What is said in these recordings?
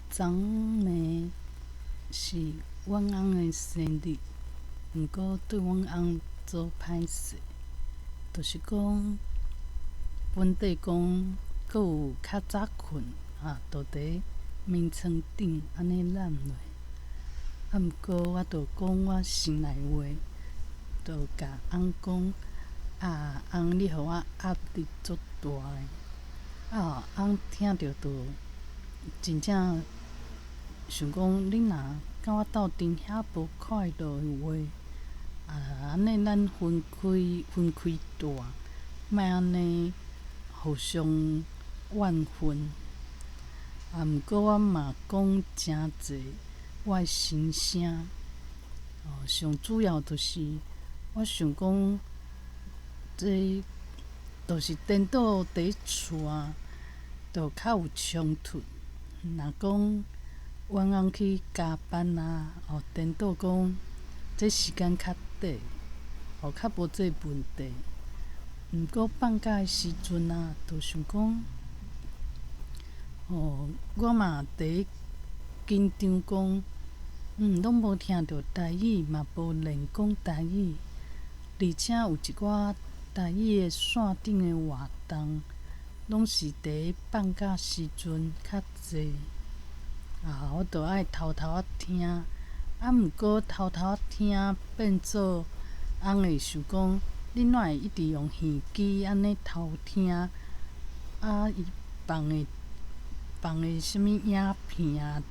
昨暝是阮翁的生日，毋過對阮翁做歹勢，就是講本底講閣有較早睏啊，就佇眠床頂按呢躝落。啊，毋過我就講我心內話，就共翁講啊，翁你予我壓力足大的，啊，翁聽著就真正想講，你若佮我鬥陣遐無快樂的話，啊，按呢咱分開分開住，莫按呢互相怨恨。啊，毋過我嘛講誠濟我的心聲，哦，上主要就是我想講，這就是顛倒佇厝啊，就較有衝突。若講阮翁去加班啊，哦，顛倒講這時間較短，哦，較無這問題。毋過放假的時陣啊，就想講，哦，我嘛佇緊張講，攏無聽著台語，嘛無練講台語，而且有一寡台語的線頂的活動，攏是佇放假時陣較濟，啊，我就愛偷偷仔聽，啊，毋過偷偷仔聽變做翁會想講，你哪會一直用耳機按呢偷聽？啊，伊放的放的啥物影片啊？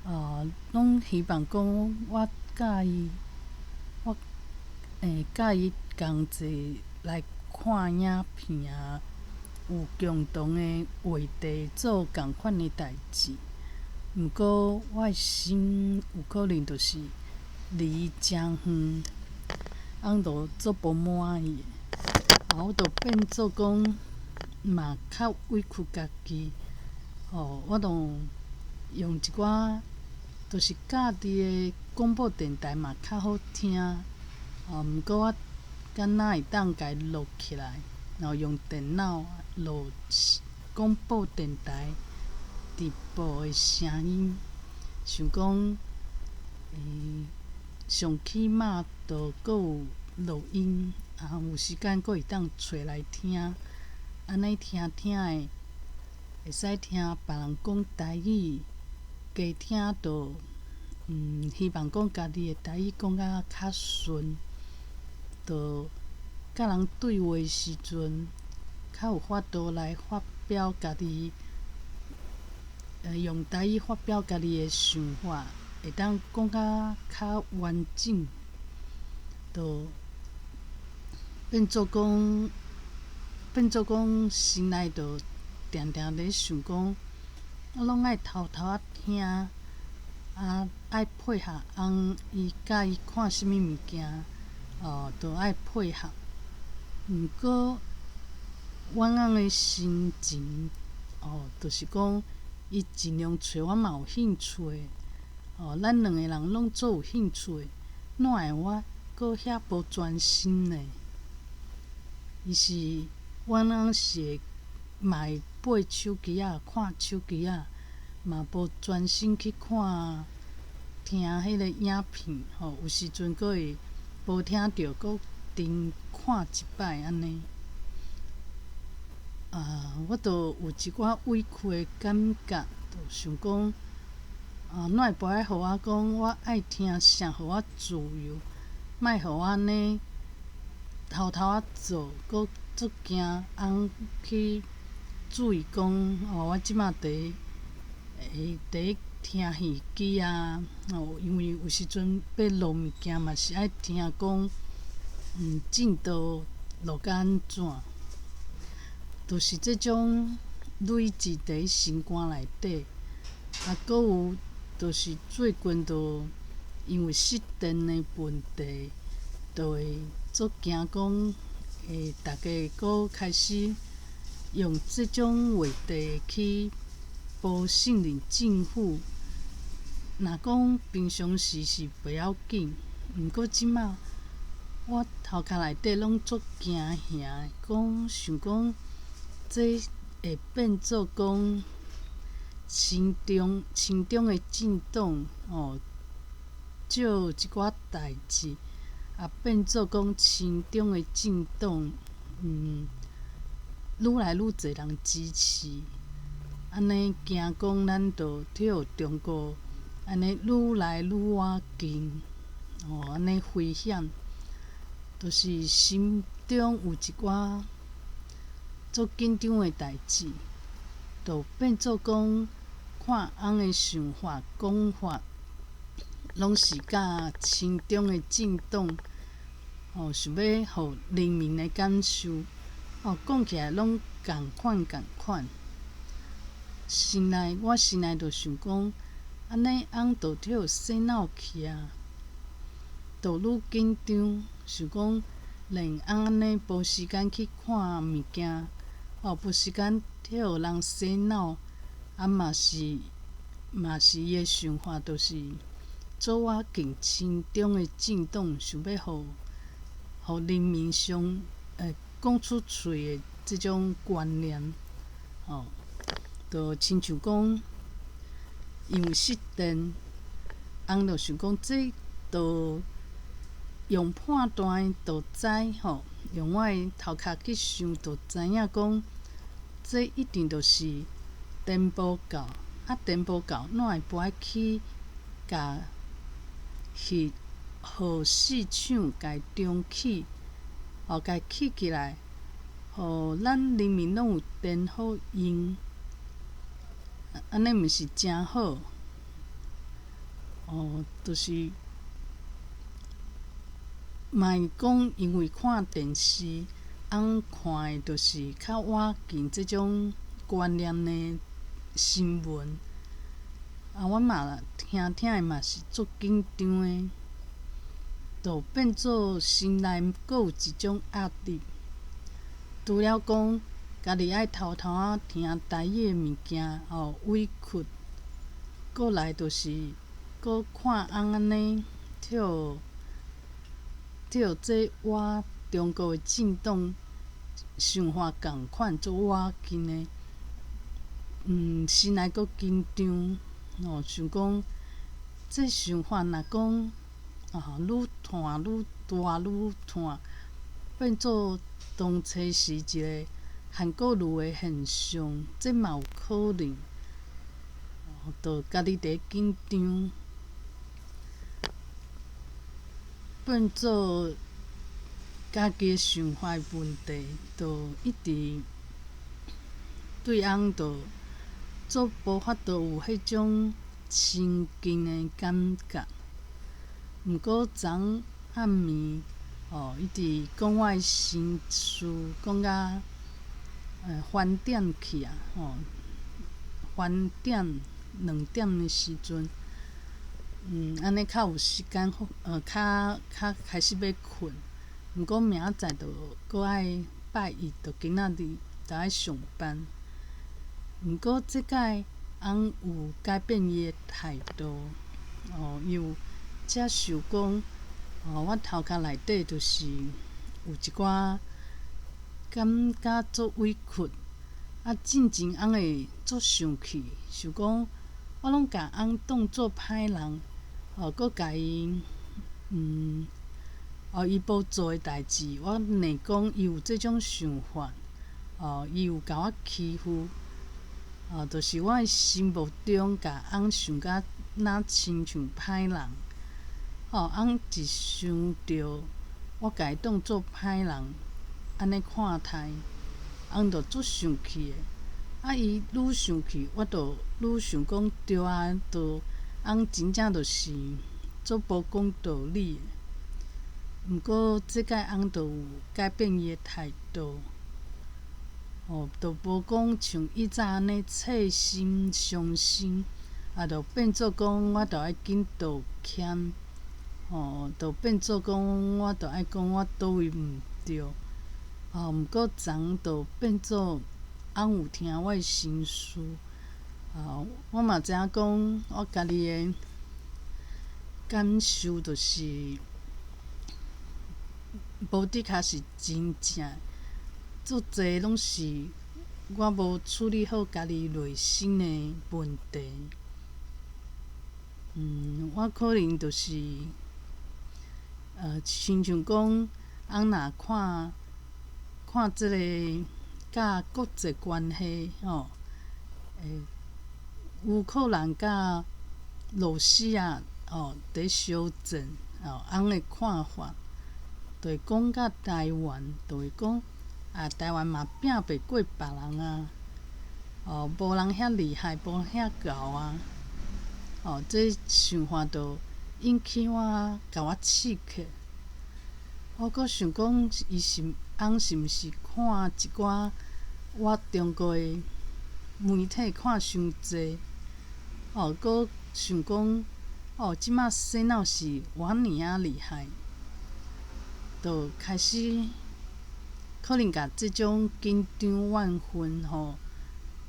哦，攏希望講我佮伊，我佮伊仝齊來看影片啊，有共同的話題做仝款的代誌。毋過我的心有可能就是離伊誠遠，翁就足無滿意的，啊，我就變做講嘛較委屈家己，吼，我就用一寡，就是家己的廣播電台嘛較好聽，哦，毋過我敢若會當共伊錄起來，然後用電腦錄廣播電台直播的聲音，想講，上起碼都閣有錄音，啊，有時間閣會當揣來聽，按呢聽聽的，會使聽別人講台語，加聽就，希望講家己的台語講甲較順，就佮人對話時陣，較有法度來發表家己，用台語發表家己的想法，會當講甲較完整，就變做講，變做講心內就定定咧想講，我攏愛偷偷仔聽，啊，愛配合翁伊佮意看啥物物件，哦，都愛配合。毋過，阮翁的心情，哦，就是講，伊盡量揣我嘛有興趣的，哦，咱兩個人攏足有興趣的，哪會我閣遐無專心呢？伊是，阮翁是會嘛會背手機仔，看手機仔，嘛無專心去看、聽彼个影片，吼，有時陣閣會無聽著，閣重看一擺按呢。啊，我就有一寡委屈的感覺，就想講，啊，哪會無愛予我講我愛聽啥，予我自由，莫予我按呢偷偷仔做，閣足驚翁去注意講，哦，我這馬佇佇聽耳機啊，哦，因為有時陣欲錄物件嘛是愛聽講，進度錄甲按怎，就是這種累積佇心肝內底，啊，閣有就是最近就因為失電的問題，就會足驚講，會逐家閣開始用這種話題去無信任政府。若講平常時是袂要緊，毋過這馬我頭殼內底攏足驚嚇的，講想講這會變做講親中親中的政黨哦，借一寡代誌，也變做講親中的政黨，愈來愈濟人支持，按呢驚講咱著予中國按呢愈來愈倚近，哦，按呢危險，就是心中有一寡足緊張的代誌，就變做講看翁的想法講法，攏是佮親中的政黨，哦，想欲予人民的感受，哦，講起來攏仝款仝款。心內我心內就想講，按呢翁就予洗腦去啊，就愈緊張，想講連翁按呢無時間去看物件，哦，無時間予人洗腦，啊嘛是嘛是伊的想法，就是做倚近親中的政黨，想欲予予人民上講出喙的這種觀念，哦。就親像講，因為失電，翁就想講，這就用判斷就知吼，用我的頭殼去想，就知影講，這一定就是電無夠，啊電無夠，哪會無愛去共彼核四廠共重啟，哦，共起起來，予咱人民攏有電好用。按呢毋是誠好，哦，就是嘛會講，因為看電視，翁看的就是較倚近這種觀念的新聞，啊，我嘛聽聽的嘛是足緊張的，就變做心內閣有一種壓力，除了講家己愛偷偷仔聽台語的物件，吼委屈，閣來就是閣看翁按呢，予予這倚中國的政黨想法仝款足倚近的，心內閣緊張，哦，想講這想法若講啊，愈拖愈大愈拖，變做當初是一個韓國瑜的現象，這嘛有可能，就家己佇緊張，變做家己的想法的問題，就一直對翁就足無法度有彼種親近的感覺。毋過昨暗暝，哦，一直講我的心事，講甲翻點去啊，吼，翻點2點的時陣，按呢較有時間，較較開始欲睏。毋過明仔載就閣愛拜一，就今仔日就愛上班。毋過這擺翁有改變伊的態度，哦，伊有接受講，哦，我頭殼內底就是有一寡感覺足委屈，啊，進前翁會足生氣，想講我攏共翁當做歹人，哦，閣共伊，哦，伊無做的代誌，我硬講伊有這種想法，哦，伊有共我欺負，哦，就是我的心目中共翁想甲若親像歹人，哦，翁一想著我共伊當做歹人，按呢看待，翁就足生氣的。啊，伊愈生氣，我就愈想講對啊，就翁真正就是足無講道理的。毋過這擺翁就有改變伊的態度，哦，就無講像以早按呢切心傷心，啊，就變做講我著愛緊道歉，哦，就變做講我著愛講我佗位毋對，哦，毋過昨就變做翁有聽我的心事，啊，我嘛知影講我家己的感受就是。無的確是真正，足濟攏是我無處理好家己內心的問題。我可能就是，親像講，翁若看看這个佮國際關係吼，烏克蘭佮羅西亞吼佇相戰吼，翁的看法，就會講佮台灣，就會講啊，台灣嘛拚袂過別人啊，哦，無人遐厲害，無遐𠢕啊，哦，這想法就引起我，共我刺激。我閣想講，伊是翁是毋是看一寡我中國的媒體看傷濟，哦，閣想講，哦，這馬洗腦是偌爾仔厲害，就開始可能共這種緊張怨恨吼，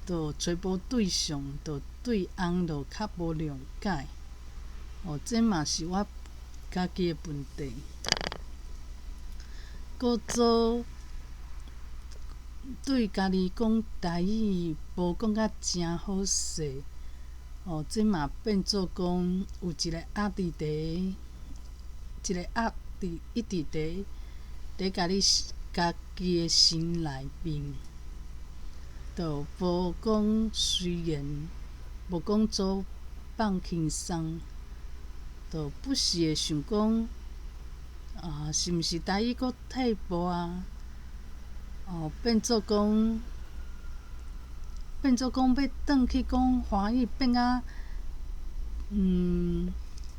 就揣無對象，就對翁就較無諒解。哦，這嘛是我家己的問題。閣做對家己講台語無講甲誠好勢，哦，這嘛變做講有一個壓佇佇，一個壓佇一直佇佇家己家己的心內面，就無講雖然無講做放輕鬆，就不時會想講，啊，是毋是台語閣退步啊？哦，變做講欲轉去講華語，變甲，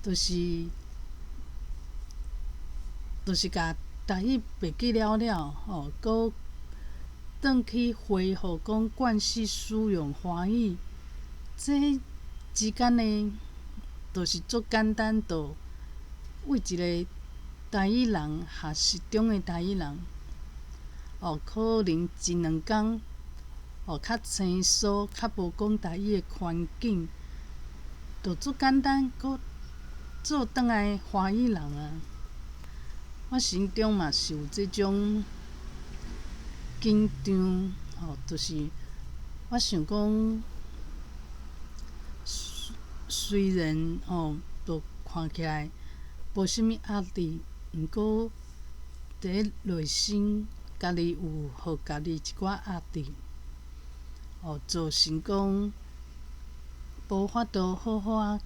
就是共台語袂記了了，吼，閣轉去恢復講慣勢使用華語，這之間呢，就是足簡單，就為一個台語人學習中的台語人，哦，可能一兩工，哦，較生疏、較無講台語的環境，就足簡單，閣做轉來華語人啊。我心中嘛是有這種緊張，吼，就是我想講，雖然吼，都看起來無啥物壓力，毋過佇咧內心，家己有予家己一寡壓力，哦，造成講無法度好好仔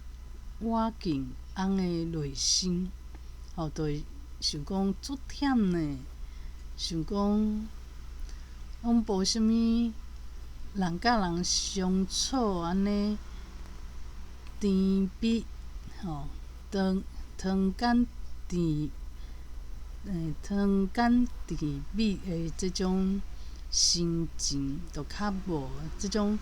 倚近翁的內心，吼，就會想講足忝呢，想講攏無啥物人佮人相處按呢甜蜜，吼，當糖甘甜，糖甘甜蜜的這種心情，就較無這種。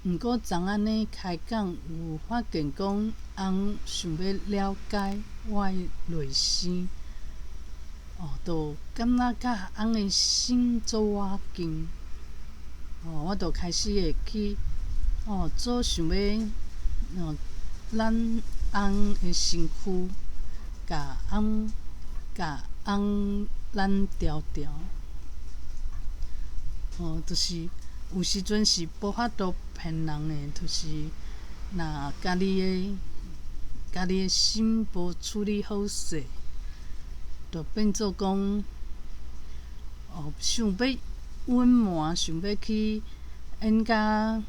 毋過昨按呢開講，有發現講翁想欲了解我的內心，哦，就感覺佮翁的心足倚近，哦，我就開始會去，哦，做想欲，哦，咱翁的身軀，共翁，共翁咱調調，哦，就是有時陣是無法度騙人的，就是若家己的心無處理好勢，就變做講，哦，想欲隱瞞，想欲去演甲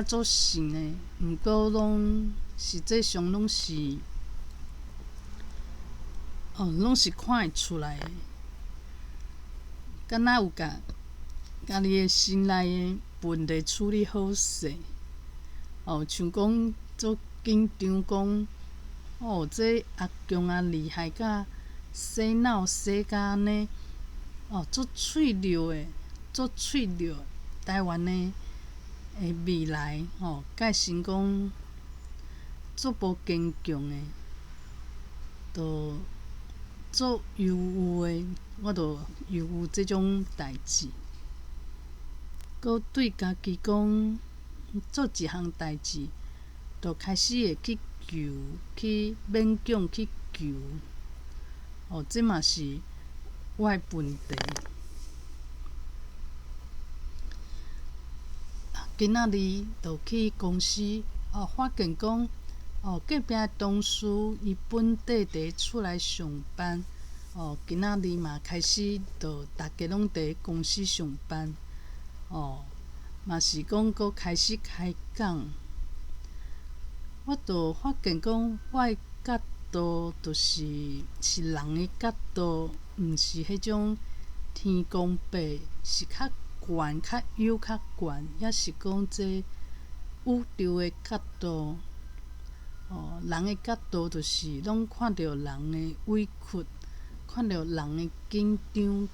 足像的，毋過攏實際上攏是，哦，攏是看會出來的，敢若有共家己的心內的問題處理好勢，哦，像講足緊張講，哦，這阿強啊厲害甲洗腦洗甲按呢，哦，足喙著的，足喙著，台灣的未來吼，蓋成講足無堅強的，就足憂鬱的，我就憂鬱這種代誌。閣對家己講，做一項代誌，就開始會去求，去勉強去求，哦，這嘛是我的問題。今仔日就去公司，哦，發現講，哦，隔壁的同事伊本地佇厝內上班，哦，今仔日嘛開始就逐家攏佇公司上班，哦，嘛是講閣開始開講。我就發現講，我的角度就是是人的角度，毋是彼種天公伯，是較懸、較幽、較懸，抑是講這宇宙的角度。哦，人的角度就是攏看著人的委屈，看著人的緊張，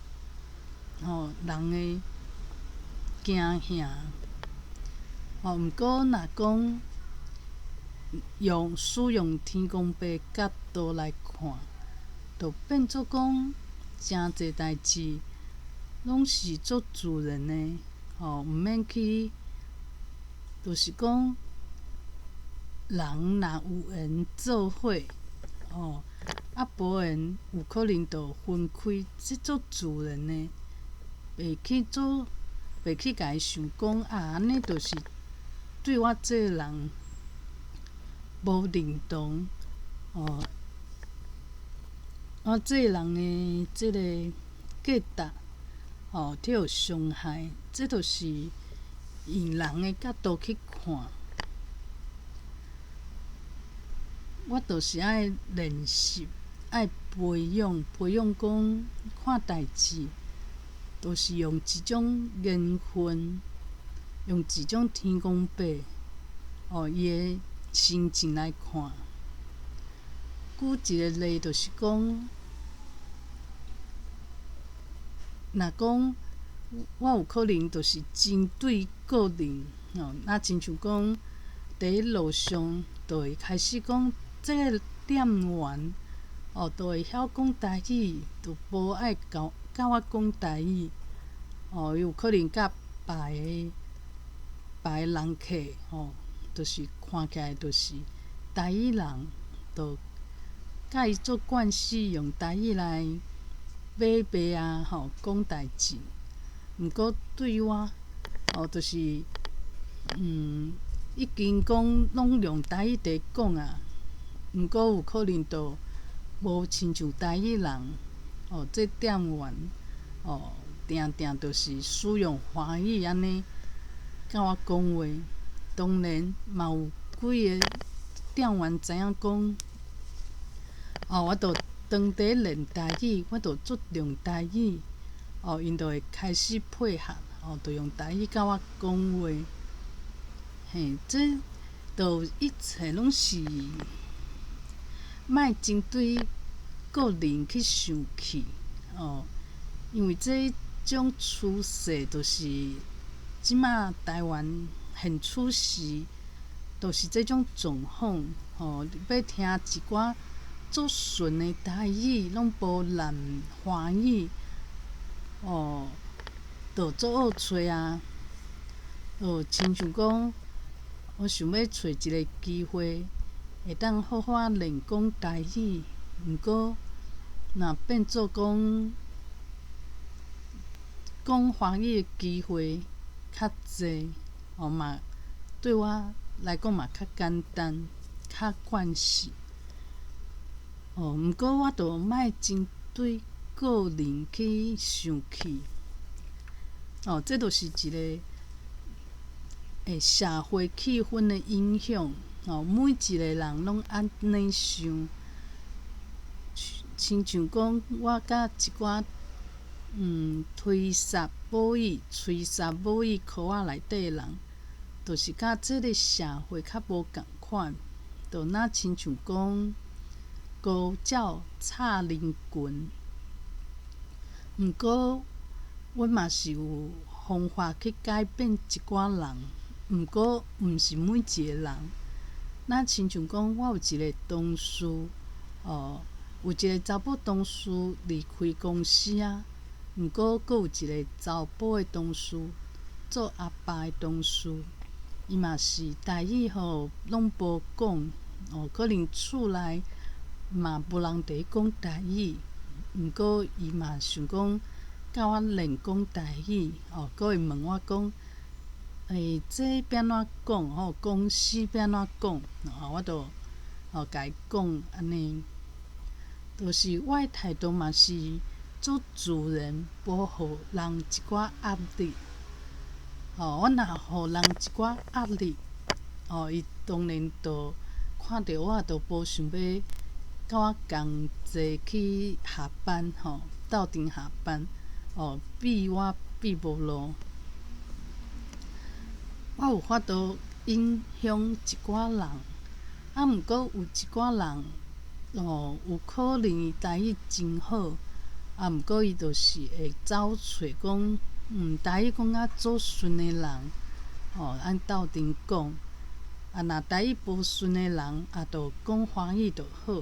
吼，人的驚嚇。哦，毋過若講用使用天公伯角度來看，就變做講誠濟代誌攏是足自然的，吼，毋免去，就是講人若有緣做伙，吼，啊無緣有可能就分開，這足自然的，袂去做，袂去共伊想講啊，按呢就是對我這个人無認同，哦，我這個人的這个價值，哦，去予傷害，這就是用人的角度去看。我就是愛練習，愛培養，培養講看代誌，就是用一種緣分，用一種天公伯，哦，伊的心情來看。舉一个例，就是講，若講我有可能就是針對個人，哦，若親像講，佇路上就會開始講，這个店員，哦，就會曉講台語，就無愛共佮我講台語，哦，伊有可能佮別个別个人客，吼，就是看起來就是台語人，就佮伊做慣勢，用台語來買賣啊，吼，講代誌。毋過對我，哦，就是，已經講攏用台語佇講啊，毋過有可能就無親像台語人，哦，這店員，哦，定定就是使用華語按呢佮我講話。當然嘛有幾个店員知影講，哦，我就當佇練台語，我就注重台語，哦，𪜶就會開始配合，哦，就用台語佮我講話。嘿，這就一切攏是莫針對個人去生氣，哦，因為這種趨勢就是這馬台灣現此時，就是這種狀況，吼，欲聽一寡足順的台語，攏無濫華語，哦，就足好揣啊，就親像講，我想欲揣一个機會，會當好好仔練講台語，毋過若變做講講華語的機會較濟，哦嘛，對我來講嘛較簡單，較慣勢。哦，毋過我就莫針對個人去生氣。哦，這就是一个社會氣氛的影響。哦，每一个人攏按呢想，親像講我佮一寡推捒母語、吹捒母語科仔內底的人，就是佮這个社會較無仝款，就若親像講高照插人群。毋過，阮嘛是有方法去改變一寡人，毋過毋是每一个人。若親像講，我有一个同事，哦，有一个查某同事離開公司啊，毋過閣有一个查埔的同事，做阿爸的同事，伊嘛是台語吼攏無講，哦，可能厝內嘛無人佇講台語，毋過伊嘛想講佮我練講台語，哦，閣會問我講，欸，這欲按怎講吼？公司欲按怎講？我就吼共伊講按呢，就是我的態度嘛是足自然，無予人一寡壓力。吼，我若予人一寡壓力，吼，伊當然就看著我就無想欲佮我仝齊去下班吼，鬥陣下班，哦，避我避無路。我有法度影響一寡人，啊，毋過有一寡人，哦，有可能伊台語真好，啊，毋過伊就是會走揣講，台語講甲足順的人，吼，按鬥陣講，啊，若台語無順的人，啊，就講華語就好。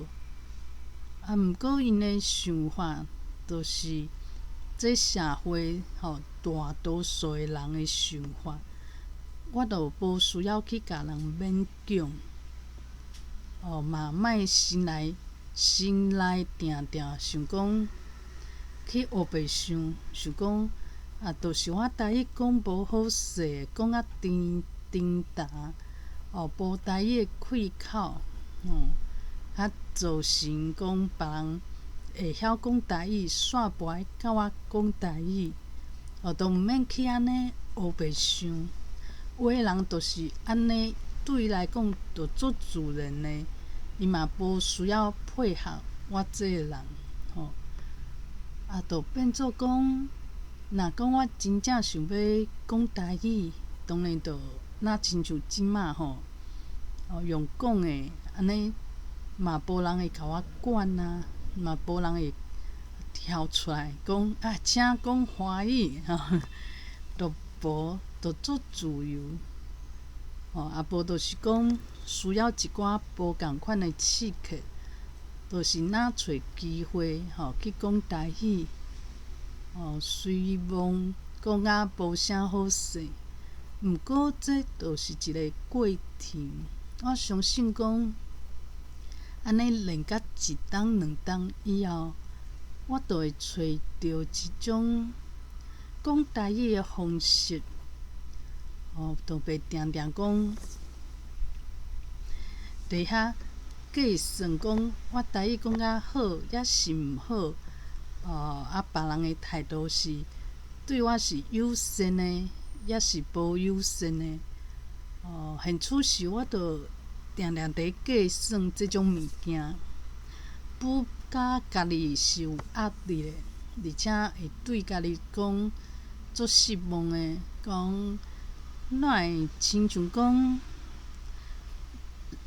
啊，毋過𪜶的想法，就是這社會吼大多數的人的想法，我就無需要去共人勉強，哦，嘛莫心內心內定定想講去烏白想，想講啊，就是我台語講無好勢，講甲甜甜澹，哦，無台語的開口，哦，啊，造成講別人會曉講台語，煞無愛佮我講台語，哦，都毋免去按呢烏白想。有的人就是按呢，對伊來講就足自然的，伊嘛無需要配合我這个人，吼，啊，就變做講，若講我真正想欲講台語，當然就若親像這馬吼，哦，用講的按呢，嘛無人會共我管啊，嘛無人會跳出來講啊，請講華語，吼，都無，就足自由，吼，啊無就是講需要一寡無仝款的刺激，就是若揣機會吼去講台語，哦，雖罔講甲無啥好勢，毋過這就是一个過程。我相信講，按呢練甲一冬兩冬以後，我就會揣著一種講台語的方式。哦，就袂定定講佇遐計算講，我台語講較好，抑是毋好？哦，啊，別人的態度是對我是友善的，抑是無友善的？哦，現此時我就定定佇計算這種物件，補甲家己是有壓力的，而且會對家己講足失望的，講哪會親像講，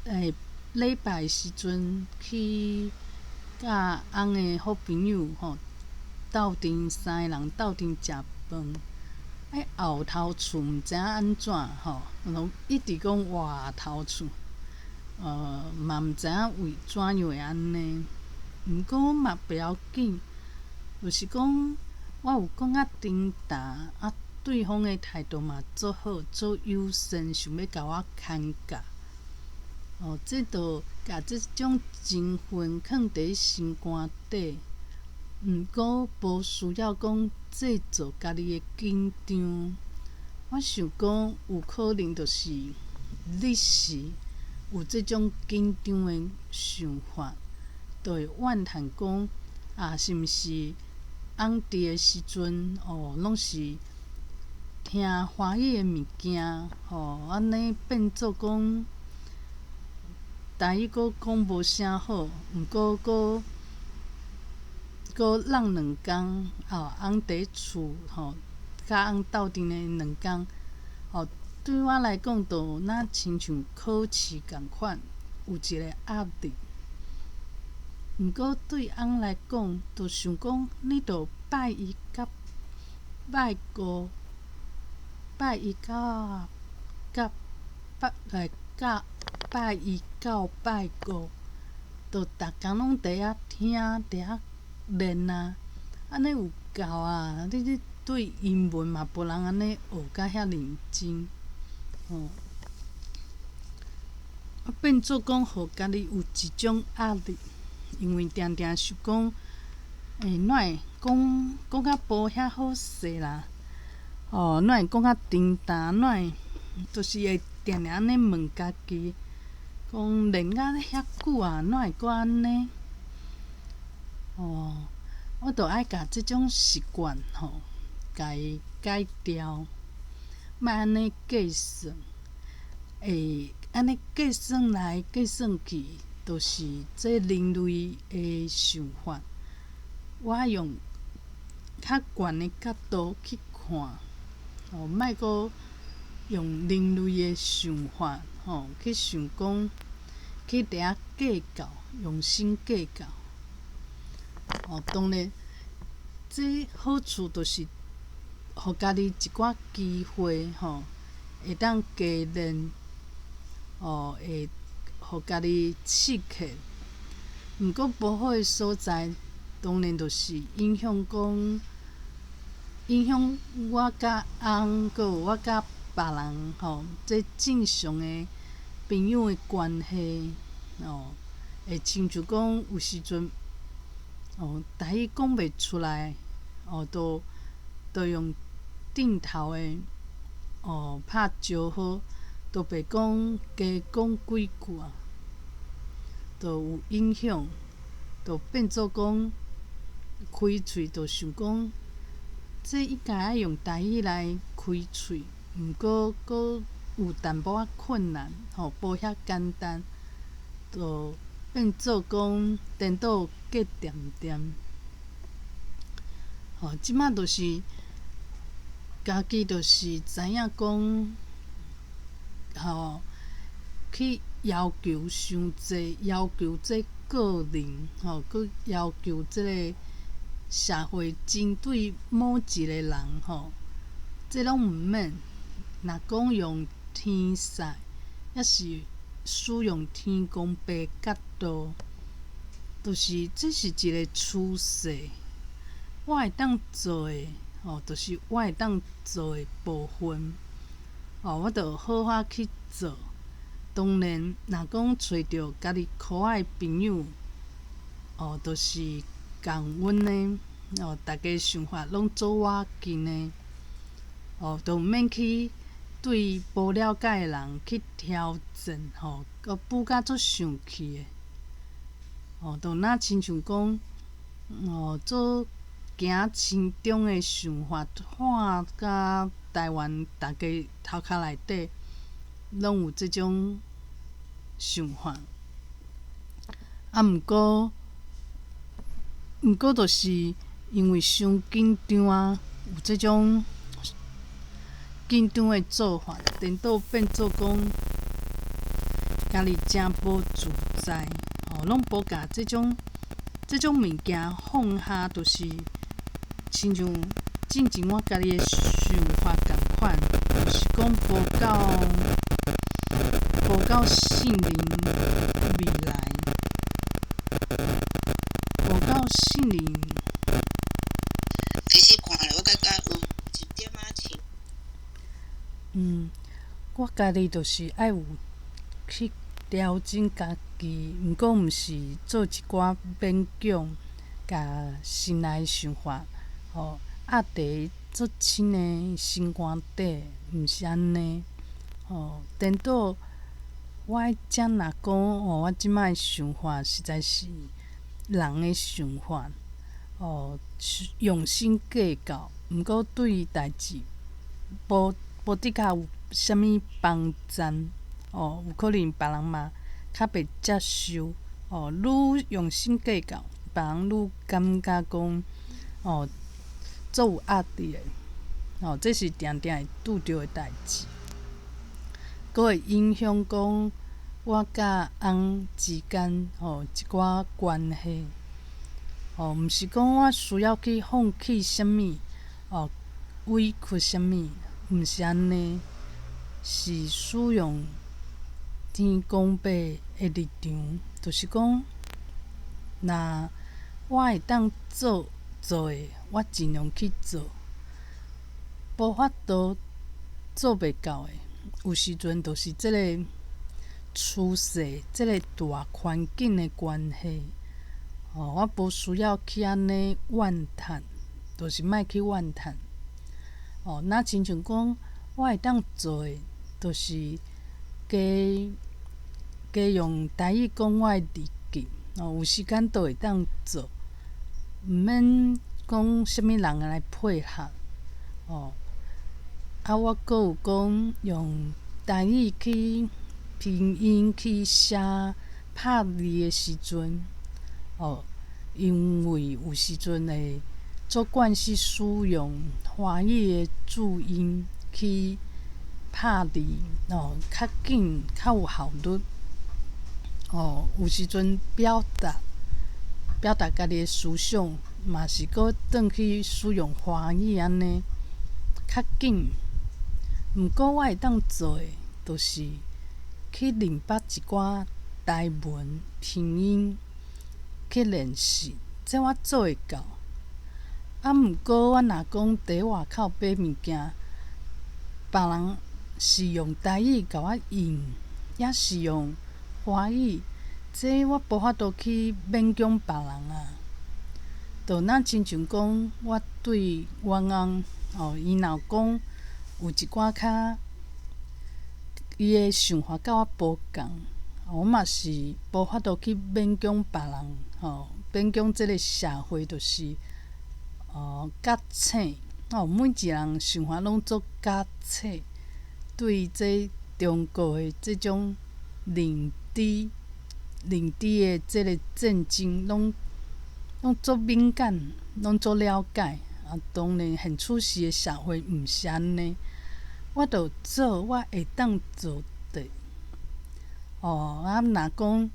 欸，禮拜時陣去佮翁的好朋友吼鬥陣三个人鬥陣食飯，欸，後頭厝毋知影按怎吼，攏一直講外頭厝，嘛毋知影為怎樣會按呢。毋過嘛袂要緊，就是講我有講甲重澹啊。對方的態度嘛足好，足友善，想欲共我牽教。哦，這就共這種情分囥佇心肝底，毋過無需要講製造家己的緊張。我想講，有可能就是你是有這種緊張的想法，就會怨嘆講啊，是毋是翁佇的時陣哦，攏是。聽華語的物件，吼，按呢變做講台語閣講無啥好，毋過閣閣挵兩工，吼，翁佇厝吼，佮翁鬥陣的兩工，吼，對我來講，就若親像考試仝款，有一个壓力。毋過對翁來講，就想講你著拜一佮拜五。拜一到佮拜來到拜一到拜五，就逐工攏佇遐聽，佇遐練啊，按呢有夠啊！你對英文嘛無人按呢學甲遐認真，吼。啊，變做講，予家己有一種壓力，因為定定想講，欸，哪會講講甲無遐好勢啦？哦，哪會講較重澹？哪會就是會定定按呢問家己，講練甲遐久啊，哪會閣按呢？哦，我著愛共這種習慣吼，共伊改掉，莫按呢計算，會按呢計算來計算去，就是這人類的想法。我愛用較懸的角度去看，哦，莫閣用人類的想法吼去想講，去佇遐計較，用心計較。哦，當然，這好處就是予家己一寡機會吼，會當加練，哦，會予家己刺激。毋過無好的所在，當然就是影響講，影響我佮翁，閣有我佮別人吼，這正常的朋友的關係，哦，會親像講有時陣，哦，台語講袂出來，哦，都用頂頭的，哦，拍招呼，都袂講加講幾句啊，都有影響，就變做講開喙就想講，這應該愛用台語來開喙，毋過閣有淡薄仔困難，吼，無遐簡單，就變做講顛倒隔恬恬。吼，這馬就是家己就是知影講，吼，去要求傷濟，要求這個人，吼，閣要求這个社會針對某一個人，吼，這攏毋免。若講用天使，抑是使用天公伯角度，就是這是一个趨勢。我會當做的，吼，就是我會當做的部分，吼，我就好好去做。當然，若講揣著家己可愛朋友，哦，就是仝阮的，哦，逐家想法攏做倚近的，哦，就毋免去對無了解的人去挑戰，吼，閣補甲足生氣的，哦，就若親像講，哦，做行親中的想法，看甲台灣逐家頭殼內底攏有這種想法。啊，毋過，就是因為傷緊張啊，有這種緊張的做法，顛倒變做講，家己誠無自在，吼，攏無共這種物件放下，就是親像進前我家己的想法仝款，就是講無夠信任未來，無夠信任。其實看來，我感覺有一點仔像。我家己就是愛有去調整家己，毋過毋是做一寡勉強，共心內想法，吼壓佇足深的心肝底，毋是按呢，吼顛倒我遮若講，吼，我這擺的想法實在是人的想法，哦，用心計較，毋過對代誌無的確有啥物幫贊，哦，有可能別人嘛較袂接受，哦，愈用心計較，別人愈感覺講，哦，足有壓力的，哦，這是定定會拄著的代誌，閣會影響講我佮翁之間吼一寡關係，哦，毋是講我需要去放棄啥物，哦，委屈啥物，毋是按呢，是使用天公伯的立場，就是講，若我會當做的，我盡量去做；無法度做袂到的，有時陣就是這个趨勢、這个大環境的關係，哦，我無需要去按呢怨嘆，就是莫去怨嘆。哦，若親像講，我會當做的，就是加加用台語講我的日記，哦，有時間都會當做，毋免講啥物人來配合，哦。啊，我閣有講用台語去拼音去寫拍字的時陣，哦，因為有時陣會做慣勢使用華語的注音去拍字，哦，較緊較有效率。哦，有時陣表達表達家己的思想，嘛是閣轉去使用華語按呢較緊。毋過我會當做的，就是去認捌一寡台文拼音去練習，這我做會到。啊，毋過我若講佇外口買物件，別人是用台語共我應，抑是用華語，這我無法度去勉強別人啊。就若親像講，我對阮翁哦，伊若有講有一寡較伊的想法佮我無仝，我嘛是無法度去勉強別人吼，勉強這个社會就是哦覺醒哦，每一個人想法攏足覺醒，對這中國的這種認知、認知的這個戰爭，攏攏足敏感，攏足了解。啊，當然現此時的社會毋是按呢，我就做我會當做的。哦，啊，若講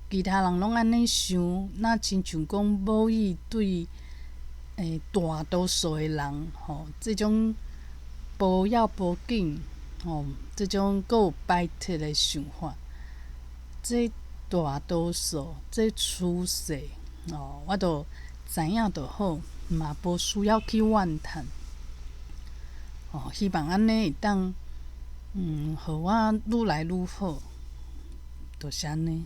其他人攏按呢想，若親像講母語對大多數的人吼，這種無要無緊吼，這種閣有排斥的想法，這大多數這趨勢哦，我就知影就好，嘛無需要去怨嘆。哦，希望按呢會當，予我愈來愈好，就是按呢。